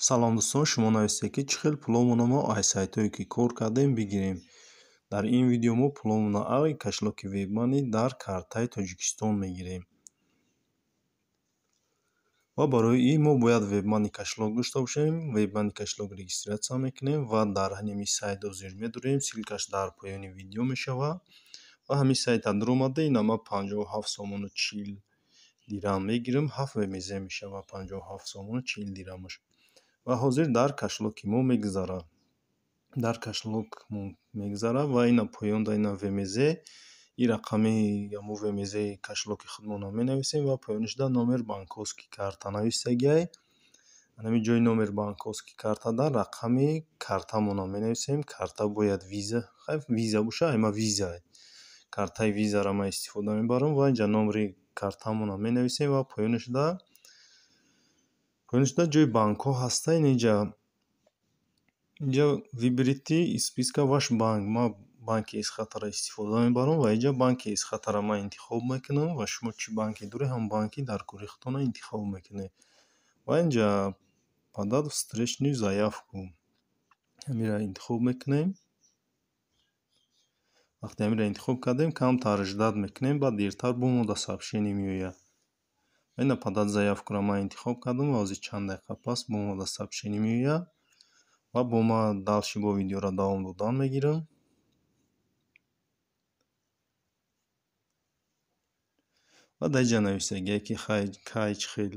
Салом, дӯстон! Шумо нависед, ки чӣ хел пуломонро мо аз сайтҳое, ки кор кардем, бигирем. Дар ин видео мо пуломонро ай кошелёки WebMoney дар картаи Тоҷикистон мегирем. Ва барои ин мо бояд WebMoney кошелёк дошта бошем. WebMoney кошелёк регистрация мекунем ва дар ҳамин сайт ҳозир медурем. Ссылкаш дар поёни видео мешавад. Ва ҳамин сайта дуромада, ина ман 57 сомону 40 дирам мегирам, 7 ВМЗ мешавад 57 сомону 40 дирамаш. Ва ҳозир дар кошелёки мо мегузарад. Дар кошелёк мегузарад ва ина поёнда ина ВМЗ, ин рақами ҳамун ВМЗи кошелёки худмонро менависем ва поёнашда номер банковский карта нависагиай. Ҳамин ҷои номер банковский картада рақами картамонро менависем. Карта бояд виза, хай, виза боша, ай ма виза. Картаи визаро ман истифода мебарам ва инҷа номери картамонро менависем ва поёнашда ҷои банкҳо ҳаста, инҷа выберите из списка ваш банк. Ман банки Эсхатаро истифода мебарам ва инҷа банки Эсхатаро ман интихоб мекунам ва шумо чӣ банке доред, ҳамон банки дар кори худтонро интихоб мекунед. Ва инҷа подать встречную заявку, ҳаминро интихоб мекунем. Вақте ҳаминро интихоб кардем, камтар ждать мекунем, баъд дертар бо мо дар сообщение меояд. Ина подать заявкуро ман интихоб кардам ва ҳозир чанд дақиқа пас бо мо дар сообщение меояд ва бо ман дальше бо видеоро давом додан мегирам. Ва дар инҷа нависагиае, ки кай чӣ хел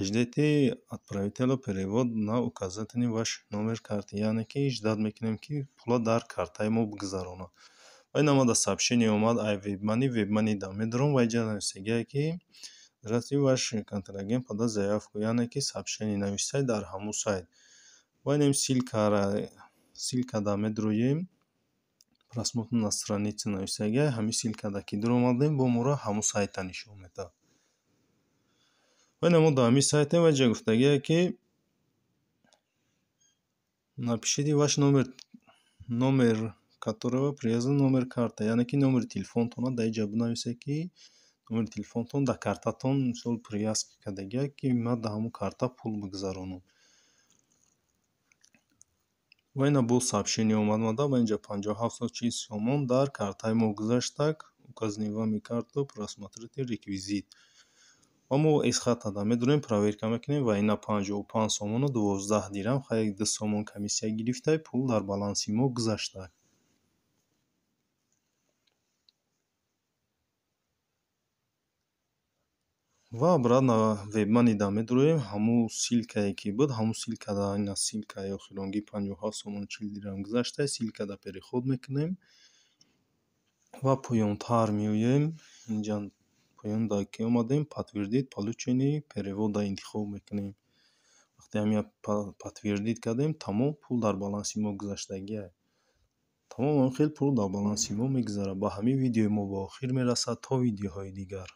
ждите отправителя перевод на указанный ваш номер карты, яъне ки ждать мекунем, ки пула дар картаи мо бигузаронад. Ва ин омада сообщение омад ай WebMoney, WebMoney да медурам ва инҷа нависагиае, ки здравствуйте, ваш контрагент подал заявку, яъне ки сообщение нависай дар ҳамун сайт. Ва инам ссылкада медуроем, просмотр на странице нависагиай, ҳамин ссылкада ки дуромадем, бо моро ҳамун сайта нишон медиҳад. Ва ина мо дар ҳамин сайтем ва инҷа гуфтагиае, ки напишите ваш номер, которого привязан номер карта, яъне ки номери телефонтонро дар инҷа бинависед, ки номери телефонтон дар картатон мисол привязка кардагиай, ки ман дар ҳамун карта пул бигузаронам. Ва ина боз сообщение омад омада ва инҷа 57 сомон дар картаи мо гузаштак, указанный вами карту, просмотрите реквизит. Ва мо эсхатада медурем, проверка мекунем ва ина 55 сомону 12 дирам, хай, 2 сомон комиссия гирифтай, пул дар баланси мо гузаштак. Ва обратно WebMoney-да медуроем, ҳамун ссылкае ки буд, ҳамун ссылкада, ина ссылкаи охиронги 57 сомону 40 дирам гузаштай, ссылкада переход мекунем ва поёнтар меоем. Инҷа поёнда ки омадем, подтвердить получение перевода интихоб мекунем. Вақте ҳамин подтвердить кардем, тамом, пул дар баланси мо гузаштагиай. Тамом, ҳамин хел пул дар баланси мо мегузарад. Ба ҳамин видеои мо ба охир мерасад. То видеоҳои дигар.